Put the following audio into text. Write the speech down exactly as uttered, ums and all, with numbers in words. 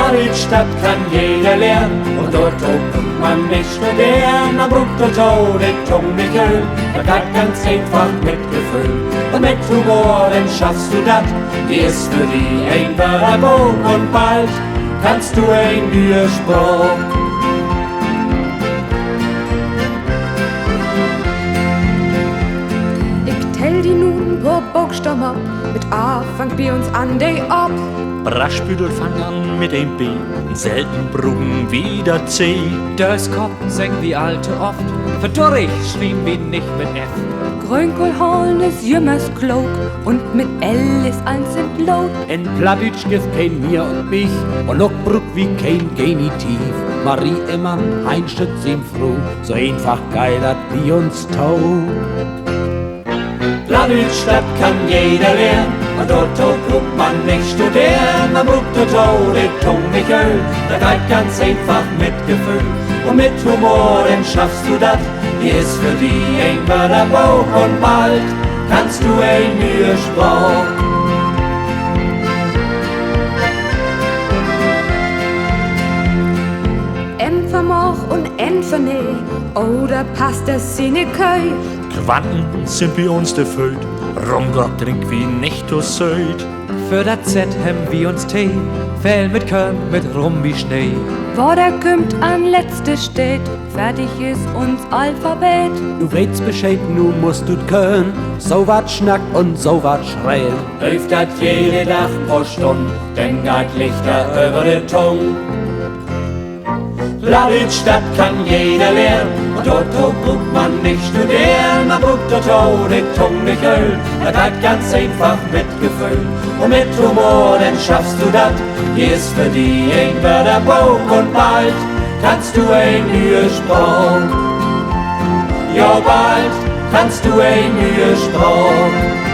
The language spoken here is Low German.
Plattdüütsch, dat kann jeder lehren, un dorto bruukt man nich studeren, man bruukt dorto de Tung nich hölen. Dat geiht ganz eenfach mit Geföhl un mit Humor, denn schaffst du dat. Hier is för di en Wörterbook un bald kannst du en ne'e Spraak. Ik tell di nu en poor Bookstaven op, mit A fangt bi uns an de Opp. Brassbüdel fangt an mit en B, selten bruken wi dat C. Döskopp seggen wi all to oft, verdorrig schrieven wi nich mit F. Gröönkohl halen is jümmers klook, un mit L is allens entloot. In Plattdüütsch gifft keen Mir un Mich, un ok bruukt wi keen Genitiv. Marie, Emma, Hein, Schütt, sien Fru, so eenfach geiht dat bi uns to. Plattdüütsch, dat kann jeder lehren, un dorto bruukt man nich studeren, man bruukt dorto de Tung nich hölen. Dat geiht ganz eenfach mit Geföhl un mit Humor, denn schaffst du dat. Hier is för di en Wörterbook un bald kannst du en ne'e Spraak. M för mag un N för nee, oder Paster siene Köh. Quanten sünd bi uns de Fööt, Rumgrog drinkt wi nich to sööt. För dat Z hebben wi uns T, veel mit Kööm, mit Rum bi Snee. Water kümmt an letzte Steed, fertig is uns Alphabet. Du weetst Bescheed, nu musst du 't könen, so wat snacken un so wat schreien. Öövt dat jeden Dag poor Stünnen, denn geiht 't lichter över de Tung. Plattdüütsch, dat kann jeder lehren, un dorto bruukt man nich studeren, man bruukt dorto de Tung nich hölen. Dat geiht ganz eenfach mit Geföhl un mit Humor, denn schaffst du dat. Hier is för di en Wörterbook un bald kannst du en ne'e Spraak. Ja, bald kannst du en ne'e Spraak.